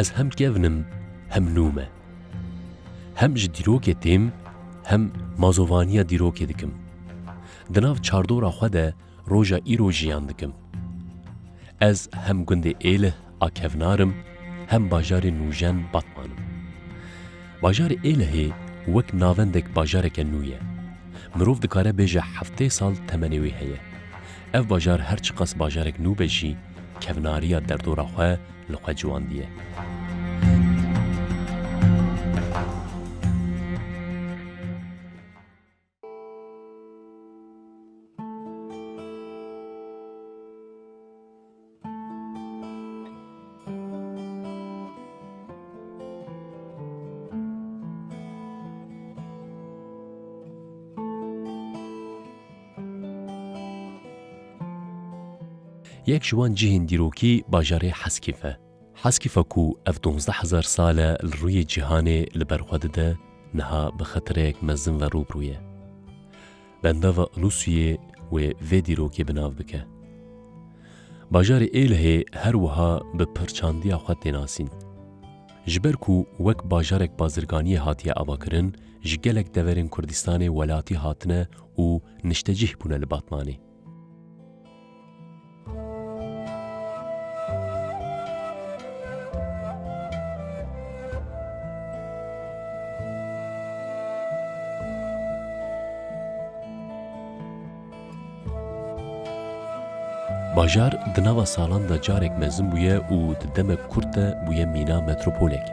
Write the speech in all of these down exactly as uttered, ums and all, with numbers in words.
Ez hem kevn im, hem nû me. Hem ji dîrokê têm, hem mazovaniya dîrokê dikim. Di nav çardora xwe de roja îro jiyan dikim. Ez hem gundê Êlih a kevnar im, hem bajarê nûjen Batman im. Bajarê Êlihê wek navendek bajareke nû ye. Mirov dikare bêje heftê sal temenê wê heye. Ev bajar her çiqas bajarek nû be jî, kevnariya derdora xwe li xwe ciwandiye. Yek ji wan cihên dîrokî bajarê Heskîf e. Heskîfa ku ev duwazdeh hezar sal e li rûyê cîhanê li ber xwe dide, niha bi xetereyek mezin ve rû bi rû ye. Bendava Ulusuyê wê vê dîrokê bi nav bike. Bajarê Êlihê her wiha bi pirçandiya xwe tê nasîn. Ji ber ku wek bajarek bazirganiyê hatiye avakirin, ji gelek deverên Kurdistanê welatî hatine û niştecîh bûne li Batmanê. Bajar di nava salan de carek mezin bûye û di demek kurt de bûye mîna metropolek.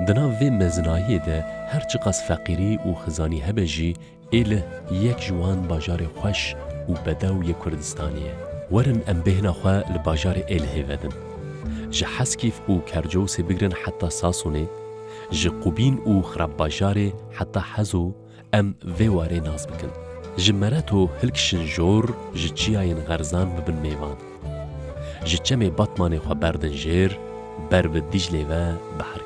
Di nav vê mezinayiyê de her çiqas feqîrî û xizanî hebe jî, Êlih yek ji wan bajarê xweş û bedew yê Kurdistanê ye. Werin em bêhna xwe li bajarê Êlihê vedin. Ji Heskîf û Kercosê bigirin heta Sasonê, ji Qubîn û Xirabbajarê heta Hezo em vê warê nas bikin. Ji Mereto hilkişin jor, ji çiyayên Xerzan bibin mêvan. Ji çemê Batmanê xwe berdin jêr, ber bi Dîclê ve behir